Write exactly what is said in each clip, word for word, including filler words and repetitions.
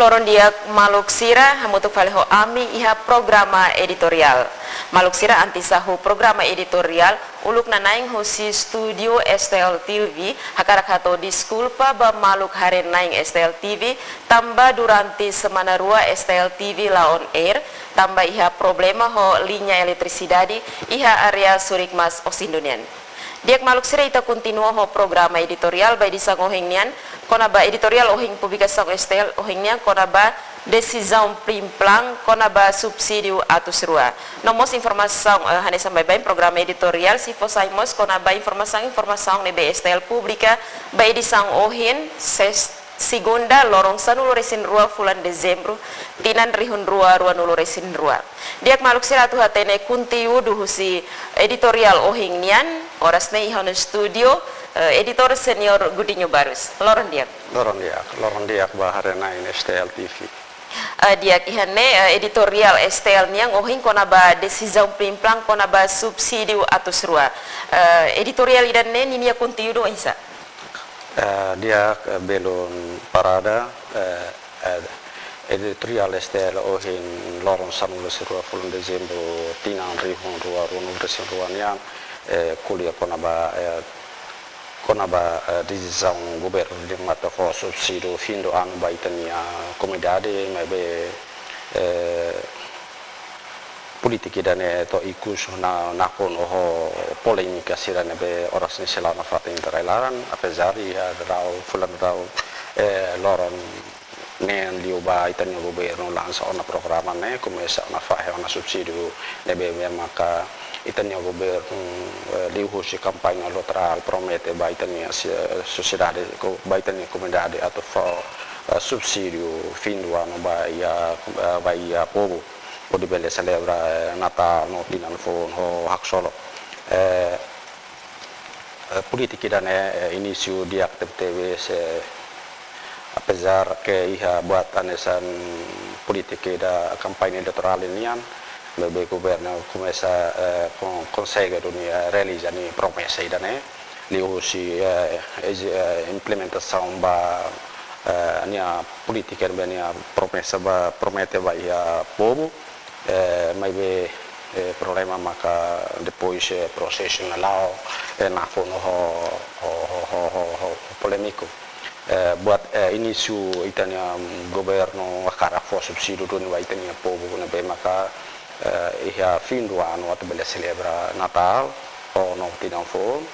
Loron di'ak maluk sira, hamutuk fali ho ami iha programa editoriál. Maluk sira, antes hahú programa editoriál, uluk nanain husi estúdiu S T L T V, hakarak hato'o deskulpa ba maluk haree-na'in S T L T V, tanba durante semana rua S T L T V la on air, tanba iha problema ho liña eletrisidade iha área Surikmas Oxindu nian. Di'ak maluk sira, ita kontinua ho programa editoriál ba edisaun ohin nian, kona-ba editoriál ohin publikasaun S T L ohin nian kona-ba desizaun plim-plam kona-ba subsídiu atus rua. No mós informasaun, eh, hanesan baibain programa editoriál sei fó sai mós kona-ba informasaun-informasaun ne'ebé S T L publika ba edisaun ohin, ses-, segunda, loron sanulu-resin-rua fulan Dezembru, tinan rihun rua ruanulu-resin-rua. Di'ak maluk sira, atu hatene konteúdu husi editoriál ohin nian, oras ne'e iha ona estúdiu, eh, editór seniór Godinho Barros. Loron di'ak. Loron di'ak, loron di'ak ba haree-na'in S T L T V. Eh, di'ak, iha ne'e, eh, editoriál S T L nian ohin kona-ba desizaun plim-plam kona-ba subsídiu atus rua. Eh, editoriál ida-ne'e ninia konteúdu oinsá? Eh, di'ak, eh, belun Parada, eh, eh, editoriál S T L ohin loron sanulu-resin-rua fulan Dezembru tinan rihun rua ruanulu-resin-rua nian, eh, ko'alia kona-ba, eh, kona-ba, eh, desizaun governu nian atu fó subsídiu fim do ano ba ita-nia komunidade, maibé, eh, polítika ida-ne'e to'o ikus ona nakonu ho polémika sira ne'ebé oras ne'e sei la'o nafatin iha rai-laran, apezar iha daudaun, fulan daudaun, eh, loron neen liubá ita-nia governu lansa ona programa ne'e, komesa ona fahe ona subsídiu ne'ebé maka ita-nia governu, eh, liuhusi kampaña eleitorál promete ba ita-nia si-, sosiedade, ko-, ba ita-nia komunidade atu fó, eh, subsídiu fim do ano ba iha, eh, ba iha povu hodi bele selebra, eh, Natál no tinan foun ho haksolok. Eh, eh, polítika ida-ne'e, eh, inísiu di'ak tebetebes, eh, apezar ke iha buat hanesan polítika ida kampaña eleitorál nian, maibé governu komesa, eh, kon-, konsege duni, eh, realiza nia promesa ida-ne'e, liuhusi, eh, ezi-, eh, implementasaun ba, eh, nia polítika ne'ebé nia promesa ba, promete ba iha povu, eh, maibé, eh, problema maka depois, eh, prosesu ne'e la'o, eh, nakonu ho, ho, ho polémiku. Eh, buat, eh, inísiu ita-nia, mm, governu hakarak fó subsídiu duni ba ita-nia povu ne'ebé maka, eh, iha fim do ano atu bele selebra Natál ho Novo Tinan foun.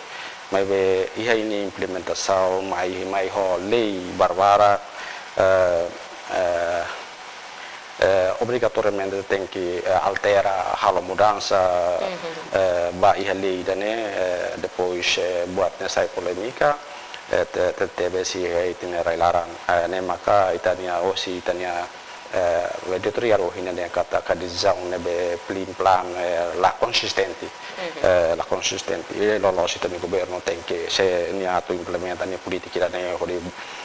Maibé iha nia implementasaun mai, mai ho lei barbarak, eh, eh, eh, obrigatoriamente tenke, eh, altera, halo mudansa, eh, ba iha lei ida-ne'e, eh, depois, eh, buat ne'e sai polémika, eh, te-, te-, tebes iha ita-nia rai-laran, eh, ne'e maka ita-nia, hosi ita-nia, eh, editoriál ohin ne'e katak desizaun ne'ebé plim-plam, eh, la konsistente. Eh, la konsistente. I loloos ita-nia governu tenke, se nia atu implementa nia polítika ida-ne'e hodi,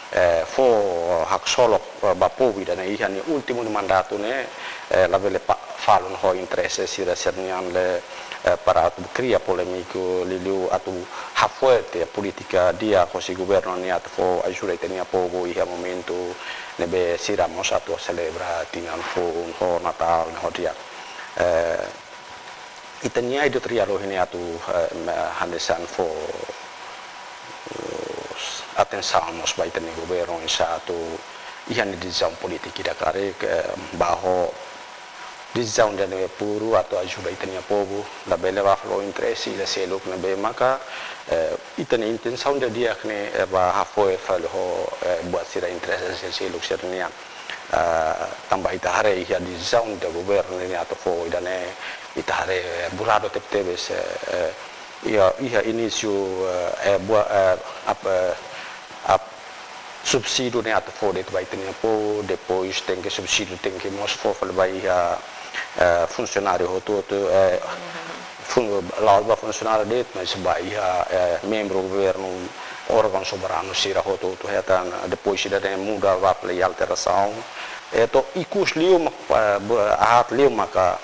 eh, fó haksolok, eh, ba povu ida-ne'e iha nia últimu mandatu ne'e, eh, labele pa-, falun ho interese sira sira-nian, eh, para atu kria polémiku liuliu atu hafo'er tiha polítika di'ak hosi governu nian atu fó ajuda ita-nia povu iha momentu ne'ebé sira mós atu selebra tinan foun ho Natál ne'e ho di'ak. Eh, ita-nia editoriál ohin ne'e atu, eh, me-, hanesan fó, eh, atensaun mós ba ita-nia governu oinsá atu iha nia desizaun polítika ida karik, eh, ba ho desizaun ida ne'ebé puru atu ajuda ita-nia povu, labele ba fali ho interese ida seluk ne'ebé maka, eh, ita-nia intensaun didi'ak ne'e, eh, ba hafo'er fali ho, eh, buat sira interese sira seluk sira-nian. Ah, tanba ita haree iha desizaun ida governu nian atu fó ida-ne'e, ita haree, eh, buradu tebetebes, eh, eh, iha, iha inísiu, eh, eh, bua-, eh, ap-, eh, ap-, subsídiu ne'e atu fó de'it ba ita-nia povu, depois tenke subsídiu tenke mós fó fali ba iha, eh, funsionáriu hotu-hotu, eh, fun-, la'ós ba funsionáriu de'it, mas ba iha, eh, membru governu, órgaun soberanu sira hotu-hotu hetan, depois ida-ne'e muda ba fali alterasaun. Eh, to'o ikus liu mak-, eh, bu-, aat liu maka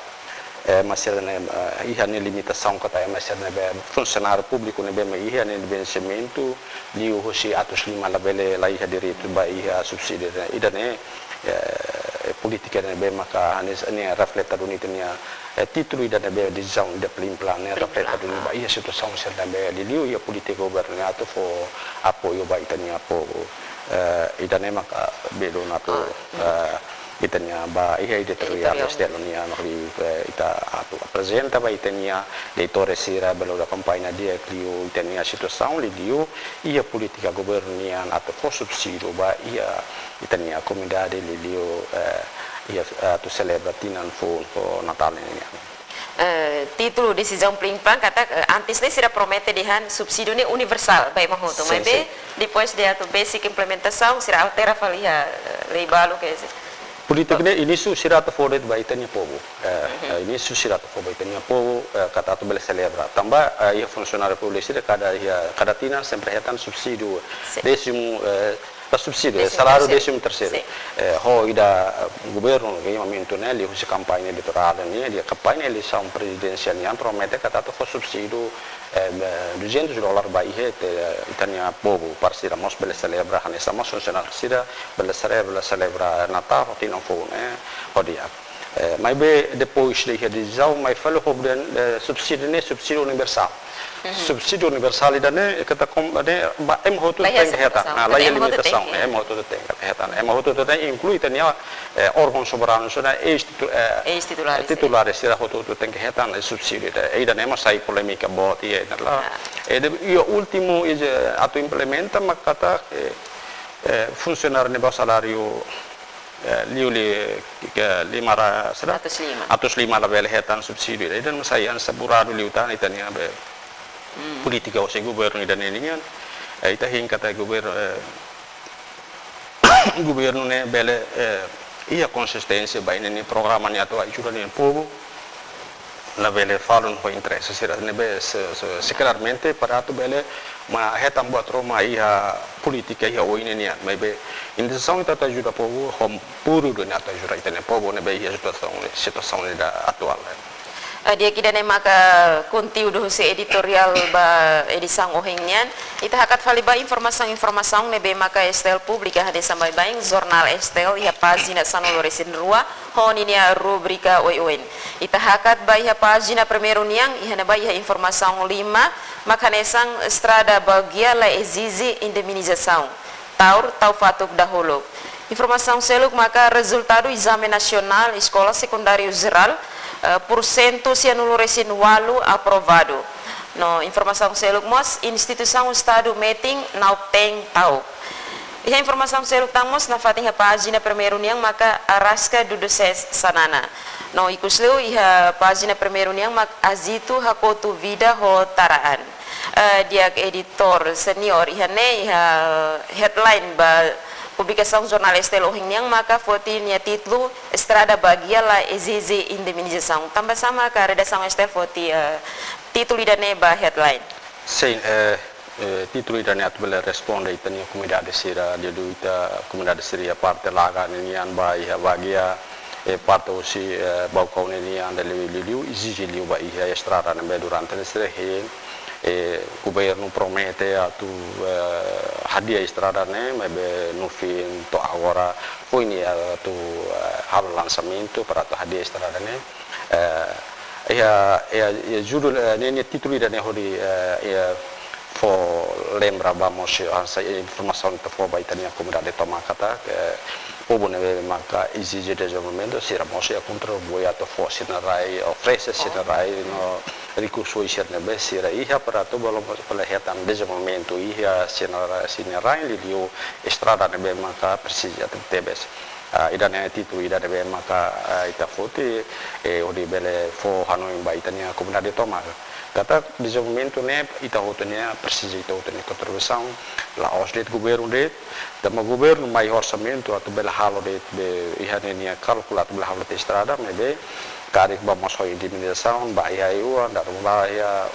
Eh, mas sira-ne'e, eh, iha nia limitasaun katak, eh, mas sira-ne'ebé funsionáriu públiku ne'ebé mak iha nia vensimentu, liuhusi atus lima labele, la iha direitu ba iha subsídiu. Ida-ne'e, eh, polítika ne'ebé maka hanesan ne'e refleta duni ita-nia, eh, títulu ida ne'ebé desizaun ida Plin Plan ne'e refleta duni ba iha situasaun sira-ne'ebé liuliu iha polítika governu ne'e atu fó apoiu ba ita-nia povu. Eh, ida-ne'e maka belun atu, eh, ita-nia ba iha editoriál STL nian, no hodi, eh, ita atu aprezenta ba ita-nia leitór sira, bele akompaña di'ak liu ita-nia situasaun liuliu iha polítika governu nian atu fó subsídiu ba iha ita-nia komunidade liuliu, eh, iha, eh, atu selebra tinan foun fó Natál nian. Eh, títulu desizaun Plin Plan katak, eh, antes ne'e sira promete dehan subsídiu ne'e universál ba ema hotu, maibé depois de atu besik implementasaun sira altera fali iha, eh, lei balu ke polítika ne'e inísiu sira atu fó de'it ba ita-nia povu. Eh, eh, inísiu sira atu fó ba ita-nia povu, eh, katak atu bele selebra. Tanba, eh, iha funsionáriu públiku sira kada iha, kada tinan sempre hetan subsídiu désimu, eh, la subsídiu, eh, saláriu désimu terceiru. Eh, ho ida, eh, governu ke momentu ne'e liuhusi kampaña eleitorál nian, iha kampaña eleisaun prezidensiál nian promete katak atu fó subsídiu, eh, duzentus dólar ba iha ita, ita-nia povu para sira mós bele selebra, hanesan mós funsionáriu sira bele selebra, selebra Natál ho tinan foun ne'e ho di'ak. Eh, maibé depois de iha desizaun mai fali ho den, eh, subsídiu ne'e subsídiu universál. Subsídiu universál ida-ne'e, eh, katak kom-, ne'e ba ema hotu tenke hetan. Ah, la iha limitasaun, ema hotu tenke hetan. Ema hotu tenke inklui ita-nia, eh, órgaun soberanu sira, eis-titu-, eh, titulár sira hotu tenke hetan, eh, subsídiu ida. Ida-ne'e mak sai polémika boot iha ne'e la. Eh, de, iha últimu, eh, atu implementa mak katak, eh, eh, funsionáriu ne'ebé ho saláriu, eh, liu li, ke lima ra-, sira? Atus lima. Atus lima labele hetan subsídiu. Ida-ne'e mak sai hanesan buradu liután ita-nia be polítika hosi governu ida-ne'e nian. Eh, ita hein katak governu, eh, governu ne'e bele, eh, iha konsisténsia ba iha ninia programa ne'e atu ajuda ninia povu. Labele falun ho interese sira ne'ebé se, se, se klaramente para atu bele mak hetan buat ruma iha polítika iha oin nian. Maibé intensaun ita atu ajuda povu, ho puru duni atu ajuda ita-nia povu ne'ebé iha situasaun, situasaun ida atuál. Eh, di'ak, ida-ne'e maka konteúdu husi editoriál ba edisaun ohin nian. Ita hakat fali ba informasaun-informasaun ne'ebé maka STL publika hanesan baibain jornál STL iha pájina sanulu-resin-rua ho ninia rubrika oioin. Ita hakat ba iha pájina primeiru nian, iha ne'ebá iha informasaun lima, mak hanesan estrada Baguia la ezije indemnizasaun. Taur, tau fatuk dahuluk. Informasaun seluk maka rezultadu ezame nasionál eskola sekundáriu jerál, eh, pursentu sianulu-resin-ualu aprovadu. No informasaun seluk mós, instituisaun Estadu metin na'ok-teen ta'uk. Iha informasaun seluk tan mós nafatin iha pájina primeiru nian maka Araska dudu sees Xanana. No ikus liu iha pájina primeiru nian mak Azitu hakotu vida ho Taraan. Eh, di'ak editór seniór, iha ne'e iha headline ba publikasaun jornál STL ohin nian maka foti nia títulu Estrada Baguia la ezije indemnizasaun. Tanbasá maka redasaun STL foti, eh, títulu ida-ne'e ba headline? Sin, eh, eh, títulu ida-ne'e atu bele responde ita-nia komunidade sira, liuliu ita komunidade sira iha parte Laga ninian ba iha Baguia, eh, parte husi, eh, Baucau ninian, liuliu, liuliu ezije liu ba iha estrada ne'ebé durante ne'e sira hein, eh, governu promete atu, eh, hadi'a estrada ne'e, maibé no fim to'o agora foin atu, eh, halo lansamentu para atu hadi'a estrada ne'e. Eh, iha, iha, iha judul, eh, ninia, ninia títulu ida-ne'e hodi, eh, iha fó lembra ba mós, eh, hanesan informasaun ita fó ba ita-nia komunidade tomak katak, eh, povu ne'ebé maka ezije dezenvolvimentu, sira mós iha kontribui atu fó sira-nia rai, oferese sira-nia rai no rekursu sira ne'ebé sira iha para atu bele mós bele hetan dezenvolvimentu iha sira-nia rai, sira-nia rai liuliu estrada ne'ebé maka presiza tebes. Ah, ida-ne'e títulu ida ne'ebé maka, ah, ita foti, eh, hodi bele fó hanoin ba ita-nia komunidade tomak. Katak dezenvolvimentu ne'e ita hotu nia presiza, ita hotu nia kontribuisaun, la'ós de'it governu de'it, tanba governu mai orsamentu atu bele halo de'it, be iha ninia kálkulu atu bele halo de'it estrada, maibé karik ba mós ho indemnizasaun, ba iha E U A, daru ba iha,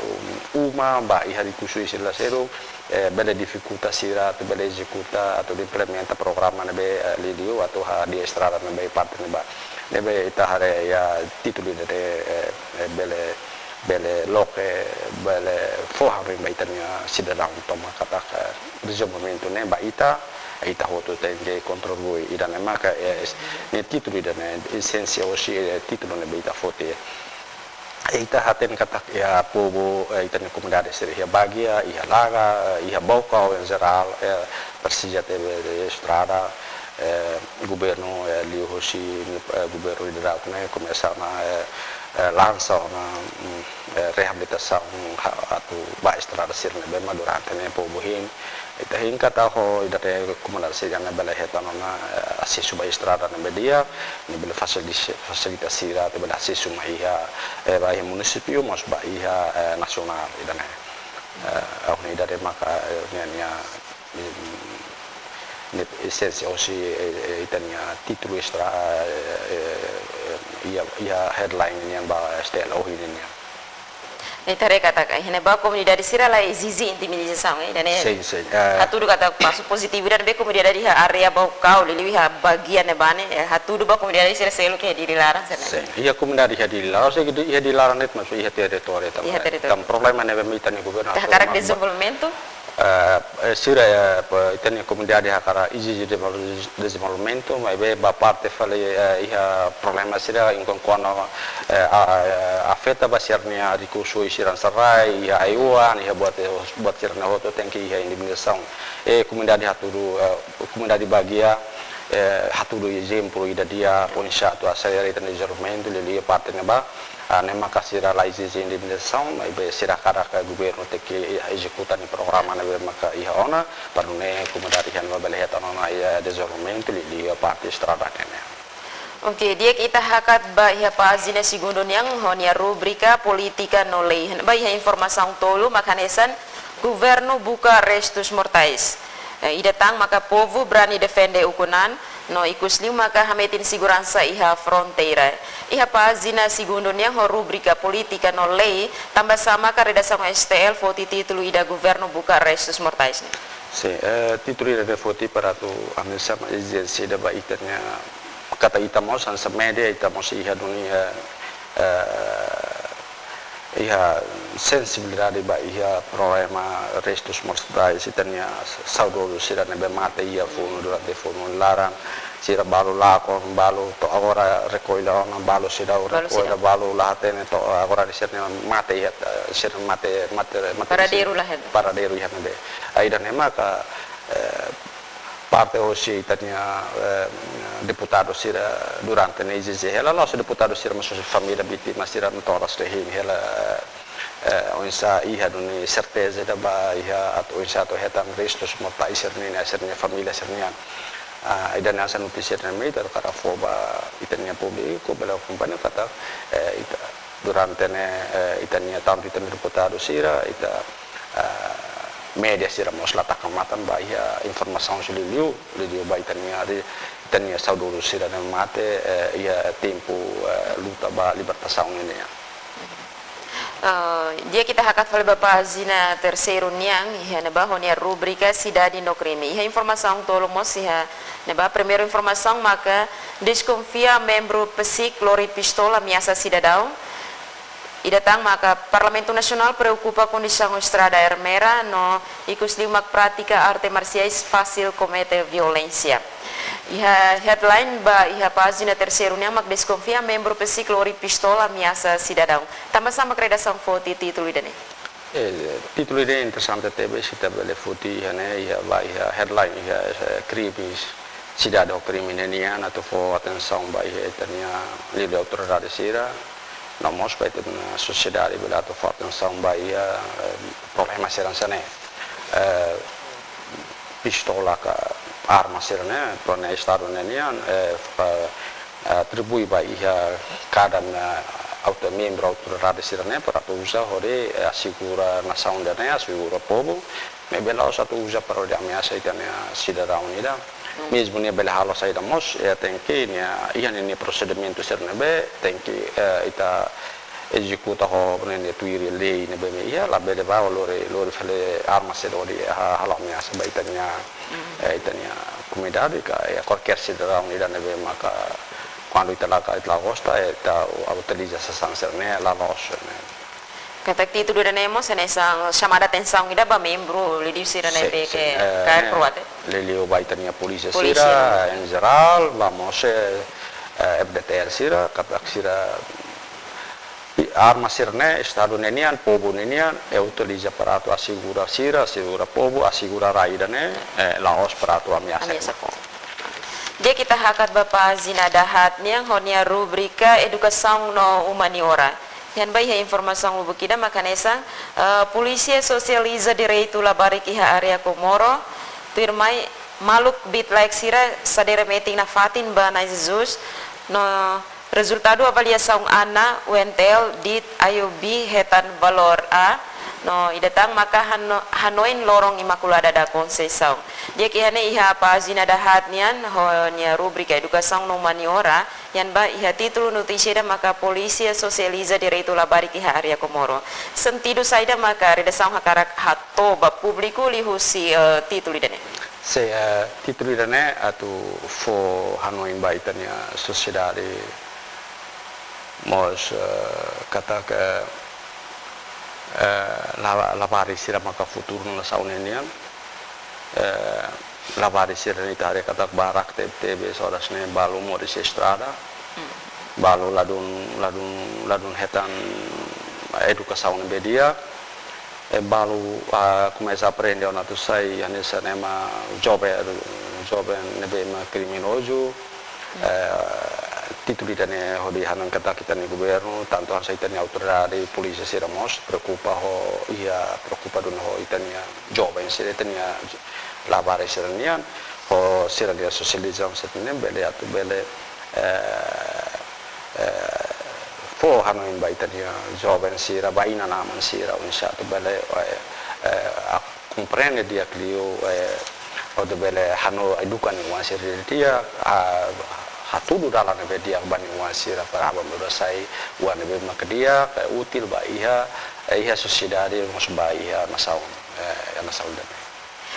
um, uma, ba iha rekursu sira seluk, eh, bele difikulta sira atu bele ezekuta, atu implementa programa ne'ebé, eh, liuliu atu hadi'a estrada ne'ebé parte ne'ebá. Ne'ebé ita haree iha títulu ida-ne'e, eh, eh, bele, bele loke, bele fó hanoin ba ita-nia sidadaun tomak katak, eh, dezenvolvimentu ne'e ba ita, ita hotu tenke kontribui. Ida-ne'e maka, eh, es-, ne'e títulu ida-ne'e, esénsia hosi, eh, títulu ne'ebé ita foti. Ita hatene katak iha povu, eh, ita-nia komunidade sira iha Baguia, iha Laga, eh, iha Baucau em geral, eh, presiza tebes estrada, eh, governu, eh, liuhosi, eh, governu ida-ne'e komesa ona, eh, eh, lansa ona, mm, eh, reabilitasaun ha-, atu ba estrada sira ne'ebé mak durante ne'e povu hein. Ita hein katak ho ida-ne'e komunidade sira ne'e bele hetan ona, eh, asesu ba estrada ne'ebé di'ak, ne'e bele fasilita, fasilita sira atu bele asesu mai iha, eh, ba iha munisípiu, mós ba iha, eh, nasionál ida-ne'e. Eh, ha'u hanoin ida-ne'e maka, eh, nia, nia, mm, nia esénsia hosi, eh, eh, ita-nia títulu estra-, eh, eh, eh, iha, iha headline nian ba S T L ohin nian. Ita haree katak iha ne'ebá komunidade sira la ezije indemnizasaun, eh, ida-ne'e. Sin, sin. Eh, hatudu katak pasu pozitivu ida ne'ebé komunidade iha área Baucau, liuliu iha Baguia ne'ebá ne'e, eh, hatudu ba komunidade sira seluk iha Dili laran sira-ne'e. Sin. Iha komunidade iha Dili laran, sei iha Dili laran de'it, mas iha territóriu também. Iha territóriu. Entaun problema ne'ebé mak ita-nia governu ita hakarak dezenvolvimentu? Eh, eh, sira, eh, pa, ita-nia komunidade hakarak ezije de-, dezenvolvimentu, maibé ba parte fali, eh, iha problema sira enkuantu, eh, a-, eh, afeta ba sira-nia rekursu sira-nia rai, iha ai-oan, iha buat, eh, buat sira-ne'e hotu tenke iha indemnizasaun. I komunidade hatudu, eh, komunidade Baguia, eh, hatudu ezemplu ida di'ak oinsá atu aselera ita-nia dezenvolvimentu, liuliu parte ne'ebá, ah, ne'e maka sira la ezije indemnizasaun, maibé sira hakarak governu tenke ezekuta nia programa ne'ebé maka iha ona, para nune'e komunidade iha ne'ebá bele hetan ona iha dezenvolvimentu, liuliu parte estrada ne'e. Oke, di'ak, ita hakat ba iha pájina segundu nian, ho nia rubrika Polítika no Lei. Ba iha informasaun tolu mak hanesan, Governu buka restus mortais. Eh, ida tan maka povu brani defende ukun-an, no ikusliu maka hametin seguransa iha fronteira. Iha pájina segundu nian ho rubrika Polítika no Lei, tanbasá maka redasaun S T L foti títulu ida Governu buka restus mortais ne'e? Sin, eh, títulu ida-ne'e foti para atu ami sama ezijénsia ida ba ita-nia, katak ita mós hanesan média, ita mós iha duni, eh, eh, iha sensibilidade ba iha problema restus mortais ita-nia saudozu sira ne'ebé mate iha funu durante funu laran, sira balu lakon, balu to'o agora rekolla ona, balu seidauk rekolla, balu la hatene to'o agora sira-nia mate iha, eh, sira mate, mate, mate paradeiru sira, la hatene. Paradeiru iha ne'ebé. Ida-ne'e maka, eh, parte hosi ita-nia, eh, deputadu sira durante ne'e ezije hela, la'ós deputadu sira, mas família vítima sira no toras de hin hela, eh, oinsá iha duni serteza ida ba iha atu oinsá atu hetan restus mortais sira-nian, sira-nia família sira-nian. Ah, ida-ne'e hanesan notísia ne'e mak ita hakarak fó ba ita-nia públiku, bele akompaña katak, eh, ita durante ne'e, eh, ita-nia, tantu ita-nia deputadu sira, ita, eh, média sira mós la taka matan ba iha informasaun sira liuliu, liuliu ba ita-nia, ita-nia saudozu sira ne'ebé mate, eh, iha tempu, eh, luta ba libertasaun ne'e nian. Eh, di'ak, ita hakat fali ba pájina terseiru nian, iha ne'ebá ho nia rubrika Sidade no Krime. Iha informasaun tolu mós iha ne'ebá. Primeiru informasaun maka deskonfia membru PASIK lori pistola ameasa sidadaun. Ida tan maka Parlamentu Nasionál preokupa kondisaun estrada Ermera no ikusliu mak prátika arte marsiais fasil komete violénsia. Iha headline ba iha pájina terseiru nian mak deskonfia membru PASIK lori pistola ameasa sidadaun. Tanbasá mak redasaun foti títulu ida-ne'e? Eh, títulu ida-ne'e interesante tebes, ita bele foti iha ne'e, iha ba iha headline, iha, eh, krime, sidade ho krime ne'e nian, atu fó atensaun ba iha ita-nia liuliu autoridade sira, no mós ba ita-nia sosiedade bele atu fó atensaun ba iha, eh, problema sira hanesan ne'e. Eh, pistola ka arma sira-ne'e, problema Estadu ne'e nian, eh, eh, atribui ba iha kada, eh, auto-, membru autoridade sira-ne'e para atu uza hodi, eh, asegura nasaun ida-ne'e, asegura povu, maibé la'ós atu uza para hodi ameasa ita-nia sidadaun ida. Mezmu nia bele halo saida mós, eh, tenke nia, iha nia prosedimentu sira ne'ebé, tenke, eh, ita ezekuta ho ne'e, nia tuir lei ne'ebé mak iha, labele ba lori, lori fali arma sira hodi ha-, halo ameasa ba ita-nia, eh, ita-nia komunidade ka, eh, kualkér sidadaun ida ne'ebé maka Kuandu ita la, ita la gosta, ita utiliza sasán sira-ne'e la loos, ne'e. Katak títulu ida-ne'e mós hanesan xamada atensaun ida ba membru liuliu sira ne'ebé ke kaer kroate. Liuliu ba ita-nia polísia sira, en jerál, ba mós, eh, eh, F-FDTL sira, katak sira, i arma sira-ne'e Estadu ne'e nian, povu ne'e nian, i utiliza para atu asegura sira, asegura povu, asegura rai ida-ne'e, eh, la'ós para atu ameasa. Ameasa povu. Di'ak, ita hakat ba pájina dahaat nian ho nia rubrika Edukasaun no Umaniora. Iha ne'ebá iha informasaun lubuk ida maka hanesan, eh, polísia sosializa direitu labarik iha área Comoro, tuirmai maluk bitlaek sira sadere metin nafatin ba Nai Jesus, no rezultadu avaliasaun ana U N T L de'it Ayobi hetan valór A, no ida tan maka hano-, hanoin loron Imakulada da Conceição. Di'ak, iha ne'e iha pájina dahaat nian ho nia rubrika Edukasaun no Umaniora, iha ne'ebá iha títulu notísia ida maka polísia sosializa direitu labarik iha área Comoro. Sentidu saida maka redasaun hakarak hato'o ba públiku liuhusi, eh, títulu ida-ne'e? Se, eh, títulu ida-ne'e atu fó hanoin ba ita-nia sosiedade mós, eh, katak, eh, la-, labarik sira maka futuru nasaun ne'e nian. Eh, labarik sira-ne'e ita haree katak barak tebetebes oras ne'e balu moris iha estrada. Hmm. Balu ladún, ladún, ladún hetan edukasaun ne'ebé di'ak. Eh, balu, ah, komesa aprende ona atu sai, hanesan ema joven, joven ne'ebé ema kriminozu. Eh, títulu ida-ne'e hodi hanoin katak ita-nia governu, tantu hanesan ita-nia autoridade polísia sira mós preokupa ho, iha preokupa duni ho ita-nia joven sira, ita-nia labarik sira-nian, ho sira-nia sosializasaun sira-nian, bele atu bele, eh, eh, fó hanoin ba ita-nia joven sira, ba inan-aman sira, oinsá atu bele, eh, eh, a-, komprende di'ak liu, eh, atu bele hanoin eduka nia oan sira di'ak, ah, hatudu dalan ne'ebé di'ak ba nia oan sira para aban-bainrua sai oan ne'ebé mak di'ak, eh, útil ba iha, eh, iha sosiedade mós ba iha nasaun, eh, nasaun ida-ne'e.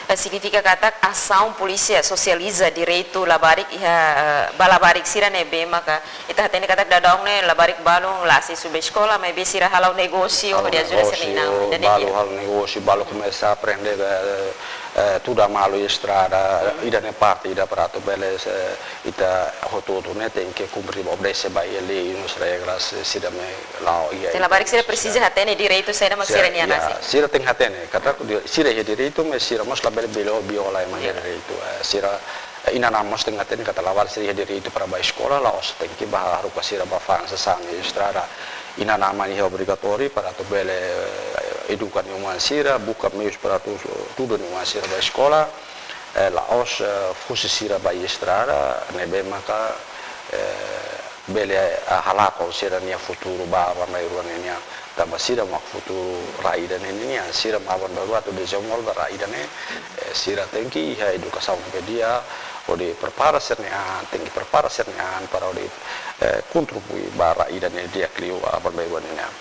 Eh, signifika katak asaun polísia sosializa direitu labarik iha, eh, ba labarik sira ne'ebé maka ita hatene katak daudaun ne'e labarik balun la asesu ba eskola, maibé sira halo negósiu, halo hodi ajuda sira-nia negósiu, inan, ida-ne'e balu di'ak. Halo negósiu, balu komesa aprende, eh, eh, tuda malu iha estrada, hmm, ida-ne'e parte ida para atu bele, eh, ita hotu-hotu ne'e tenke kumpre, obedese ba iha lei no regras, eh, sira-ne'e la'o iha. Entaun labarik sira presiza hatene direitu saida mak sira-nian, ya, rasik. Sira tenke hatene, katak di-, sira iha direitu, mas sira mós labele viola, viola ema nia, ya, direitu. Eh, sira, eh, inan-aman mós tenke hatene katak labarik sira iha direitu para ba eskola, la'ós tenke ba haruka sira ba fa'an sasán iha estrada. Inan-aman iha obrigatóriu para atu bele, eh, eduka nia oan sira, buka meius para atu tuda nia oan sira ba eskola, eh, la'ós, eh, husi sira ba iha estrada, ne'ebé maka, eh, bele, eh, halakon sira-nia futuru ba aban-bainrua ne'e nian. Tanba sira mak futuru rai ida-ne'e nian, sira mak aban-bainrua atu dezenvolve rai ida-ne'e, eh, sira tenke iha edukasaun ne'ebé di'ak, hodi prepara sira-nia an, tenke prepara sira-nia an para hodi, eh, kontribui ba rai ida-ne'e di'ak liu aban-bainrua ne'e nian.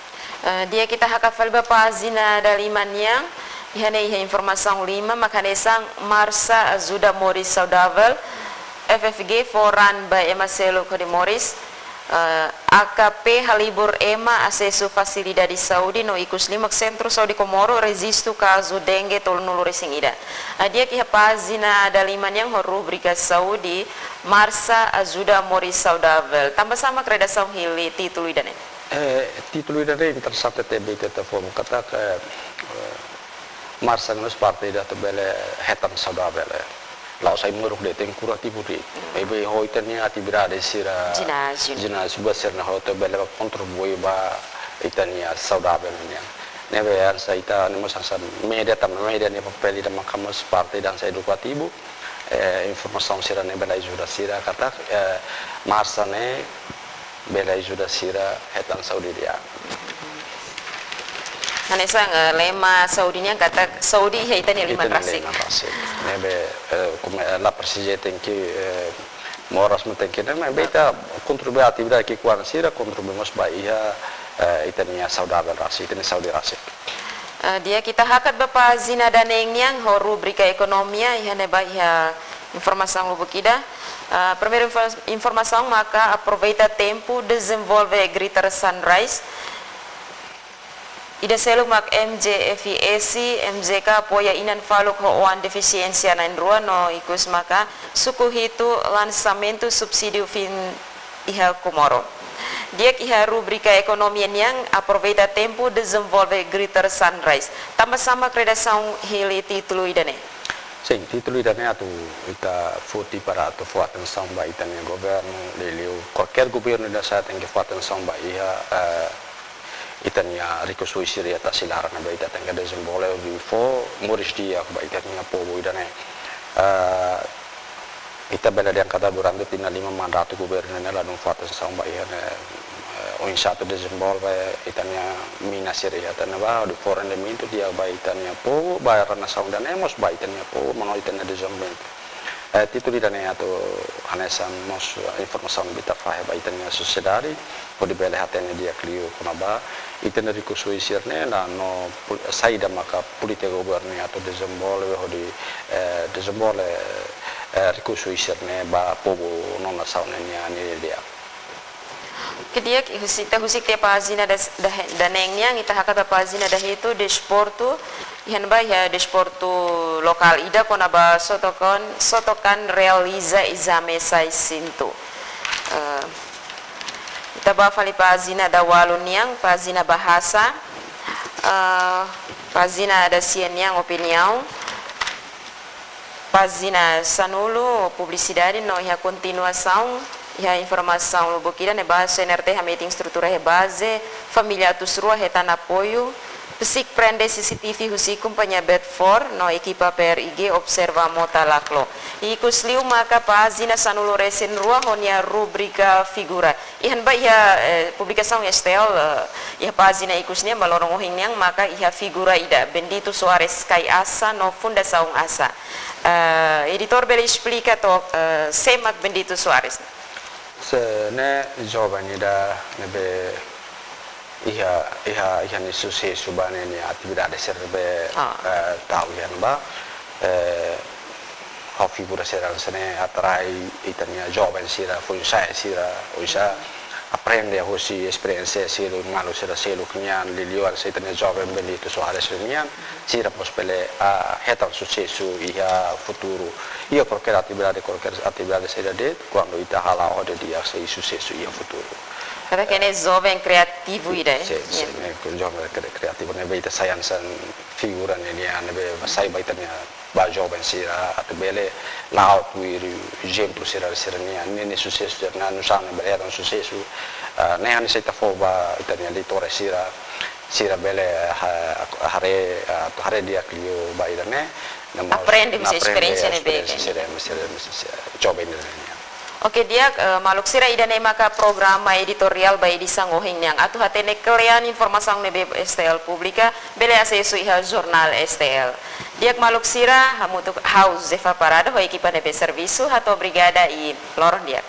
Eh, di'ak, ita hakat fali ba pájina dalima nian, iha ne'e iha informasaun lima, maka hanesan Marsa Ajuda Moris Saudavel, F F G fó raan ba ema seluk hodi moris, eh, A K P halibur ema asesu fasilidade saúde no ikus limak Sentru Saúde Comoro rejistu kazu dengue tolunulu-resin-ida. Eh, di'ak, iha pájina dalima nian ho rubrika saúde, Marsa Ajuda Moris Saudavel. Tanba sá mak redasaun hili títulu ida-ne'e? Eh, títulu ida-ne'e interesante tebes, ita fó katak, eh, eh, Marsa ne'e mós parte ida atu bele hetan saudavel, eh. La'ós ai-moruk de'it, tenke kurativu de'it. Hmm. Maibé ho ita-nia atividade sira, jináziu, jináziu ba sira-ne'e hotu bele kontribui ba ita-nia saudavel nian. Ne'ebé hanesan ita, ne'e mós hanesan média, tanba média nia papél ida maka mós parte ida hanesan edukativu. Eh, informasaun sira-ne'e bele ajuda sira katak, eh, Marsa ne'e bele ajuda sira hetan saúde di'ak. Hanesan, eh, lema saúde nian katak saúde iha ita-nia liman rasik. Ita-nia liman rasik. Ne'ebé, eh, kome-, eh, la presiza tenke, eh, moras mak tenke, ne'e, maibé ita kontribui atividade ki'ikoan sira, kontribui mós ba iha, eh, ita-nia saudavel rasik, ita-nia saúde rasik. Eh, di'ak, ita hakat ba pájina daneen nian ho rubrika ekonomia, iha ne'ebá iha Informasaun lubuk ida. Ah, primeiru infor-, informasaun maka aproveita tempu dezenvolve Greater Sunrise. Ida seluk mak M J F I S, M J K apoia inan faluk ho oan defisiénsia na'in-rua no ikus maka suku hitu lansamentu subsídiu fin iha Comoro. Di'ak, iha rubrika ekonomia nian, aproveita tempu dezenvolve Greater Sunrise. Tanba sá mak redasaun hili títulu ida-ne'e? Sin, títulu ida-ne'e atu ita foti para atu fó atensaun ba ita-nia governu, liuliu kualkér governu ida sai tenke fó atensaun ba iha, eh, ita-nia rikusoin sira iha tasi laran ne'ebé ita tenke dezenvolve hodi fó moris di'ak ba ita-nia povu ida-ne'e. Eh, ita bele dehan katak durante tinan lima mandatu governu ne'e ladún fó atensaun ba iha ne'e, eh, oinsá atu dezenvolve ita-nia mina sira iha ita-nia ba, hodi fó rendimentu di'ak ba ita-nia povu, ba nasaun ida-ne'e mós ba ita-nia povu, mano ita-nia dezenvolvimentu. Eh, títulu ida-ne'e atu hanesan mós, eh, informasaun ne'ebé ita fahe ba ita-nia sosiedade, hodi bele hatene di'ak liu kona-ba ita-nia rikusoin sira-ne'e, no, no pol-, saida maka polítika governu atu dezenvolve, hodi, eh, dezenvolve, eh, rikusoin sira-ne'e ba povu no nasaun ne'e nian di'ak. Oke, di'ak, husi, ita husik tiha pájina das, da, daneen nian, ita hakat ba pájina dahitu, desportu, iha ne'ebá iha desportu lokál ida kona-ba Sotokan, Sotokan realiza ezame sai sintu. Eh, ita bá fali pájina daualu nian, pájina bahasa, eh, pájina dasia nian opiniaun, pájina sanulu, publisidade, no iha kontinuasaun, iha informasaun lubuk ida ne'ebá, C N R T hametin estrutura iha baze, família atus rua hetan apoiu, psik prende C C T V husi kompañia Bedford, no ekipa P R I G observa mota laklo. Ikusliu maka pájina sanulu-resin-rua ho nia rubrika figura. Iha ne'ebá iha, eh, publikasaun S T L, eh, iha pájina ikus nian ba loron ohin nian maka iha figura ida, Bendito Soares Kai Asa no Fundasaun Asa. Eh, editór bele esplika took, eh, sé mak Bendito Soares? Sé ne'e joven ida ne'ebé iha, iha, iha nia susesu ba nia, nia atividade sira ne'ebé, ah, eh, tau iha ne'ebá. Eh, ha'u figura sira hanesan ne'e atrai ita-nia joven sira, foin-sa'e sira, oinsá aprende hosi esperiénsia sira, malu sira seluk nian, liuliu hanesan ita-nia joven Bendito Soares nian, sira mós bele, ah, hetan susesu iha futuru. Iha kualkér atividade, kualkér atividade sira de'it, kuandu ita hala'o ho di'ak sei susesu iha futuru. Katak ne'e joven kreativu ida, eh? Sin, sin, ne'e joven kre-, kreativu ne'ebé ita sai hanesan figura ne'e nian, ne'ebé sai ba ita-nia ba joven sira atu bele la'o tuir ezemplu sira, sira-nian, nia, nia susesu sira-nian, nu'usá nia bele hetan susesu. Ah, ne'e hanesan ita fó ba ita-nia leitór sira, sira bele ha-, haree, ah, atu haree di'ak liu ba ida-ne'e, no mós aprende husi, aprende esperiénsia ne'ebé esperiénsia sira, sira, sira, sira, joven ida-ne'e nian. Oke, di'ak, eh, maluk sira, ida-ne'e maka programa editoriál ba edisaun ohin nian. Atu hatene kle'an informasaun ne'ebé S T L publika, bele asesu iha jornál S T L. Di'ak maluk sira, hamutuk ho ha'u Zefa Parada ho ekipa ne'ebé servisu, hato'o obrigada i loron di'ak.